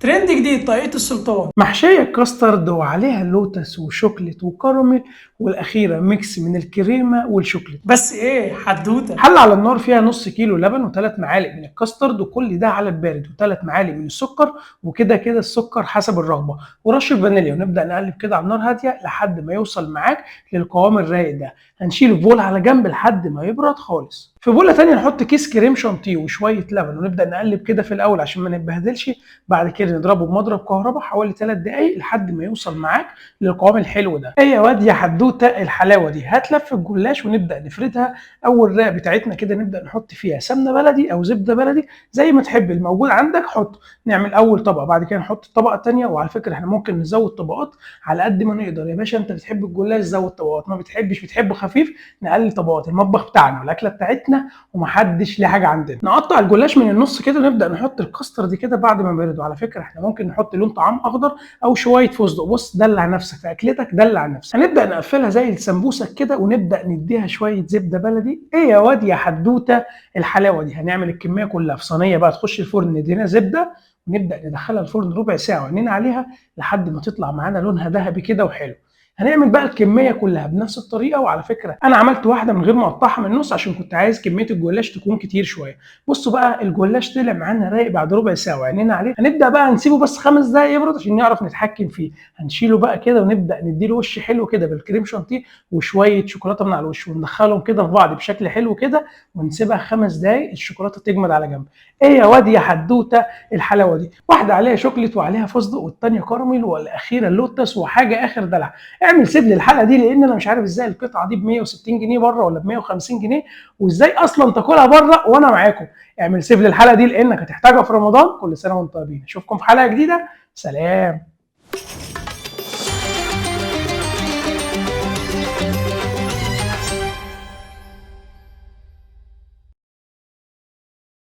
ترند جديد طاقية السلطان محشية كاسترد وعليها لوتس وشوكليت وكراميل، والاخيرة mix من الكريمة والشوكليت. بس ايه حدوتة. حله على النار فيها نص كيلو لبن وثلاث معالق من الكاسترد، وكل ده على البارد، وثلاث معالق من السكر، وكده كده السكر حسب الرغبة، ورشه فانيليا، ونبدا نقلب كده على النار هادية لحد ما يوصل معاك للقوام الرايق ده. هنشيله في بوله على جنب لحد ما يبرد خالص. في بوله تانية نحط كيس كريم شانتيه وشوية لبن، ونبدا نقلب كده في الاول عشان ما نتبهدلش. بعد كده نضربه بمضرب كهرباء حوالي 3 دقايق لحد ما يوصل معاك للقوام الحلو ده. ايه يا واد يا حدوتة الحلاوة دي. هات لف الجلاش ونبدا نفردها. اول رقه بتاعتنا كده نبدا نحط فيها سمنه بلدي او زبدة بلدي زي ما تحب، الموجود عندك حط. نعمل اول طبقه، بعد كده نحط الطبقة الثانية. وعلى فكرة احنا ممكن نزود طبقات على قد ما نقدر يا باشا. انت بتحب الجلاش زود طبقات، ما بتحبش بتحبه خفيف نقلل طبقات. المطبخ بتاعنا والاكله بتاعتنا ومحدش ليه حاجة عندنا. نقطع الجلاش من النص كده ونبدا نحط الكاسترد كده بعد ما برد. وعلى فكرة احنا ممكن نحط لون طعام اخضر او شوية فستق. بص دلع نفسك في اكلتك، دلع نفسك. هنبدا نقفلها زي السمبوسه كده ونبدا نديها شوية زبدة بلدي. ايه يا واد يا حدوتة الحلاوة دي. هنعمل الكمية كلها في صينية بقى تخش الفرن، ندينا زبدة ونبدا ندخلها الفرن ربع ساعة وعينينا عليها لحد ما تطلع معانا لونها ذهبي كده وحلو. هنعمل بقى الكمية كلها بنفس الطريقة. وعلى فكرة انا عملت واحدة من غير ما اقطعها من النص عشان كنت عايز كمية الجلاش تكون كتير شوية. بصوا بقى الجلاش طلع معانا رايق بعد ربع ساعة وعينينا عليه. هنبدا بقى نسيبه بس 5 دقايق يبرد عشان نعرف نتحكم فيه. هنشيله بقى كده ونبدا نديله وش حلو كده بالكريم شانتيه وشوية شوكولاتة من على الوش، وندخلهم كده في بعض بشكل حلو كده، ونسيبها 5 دقايق الشوكولاتة تجمد على جنب. ايه يا واد يا حدوتة الحلاوة دي. واحدة عليها شوكليت وعليها فستق، والثانية كراميل، والاخيرة لوتس، وحاجه اخر دلع. اعمل save للحلقة دي لان انا مش عارف ازاي القطعة دي ب 160 جنيه بره ولا ب 150 جنيه، وازاي اصلا تاكلها بره وانا معاكم. اعمل save للحلقة دي لانك هتحتاجها في رمضان. كل سنة وانتم طيبين. اشوفكم في حلقة جديدة. سلام.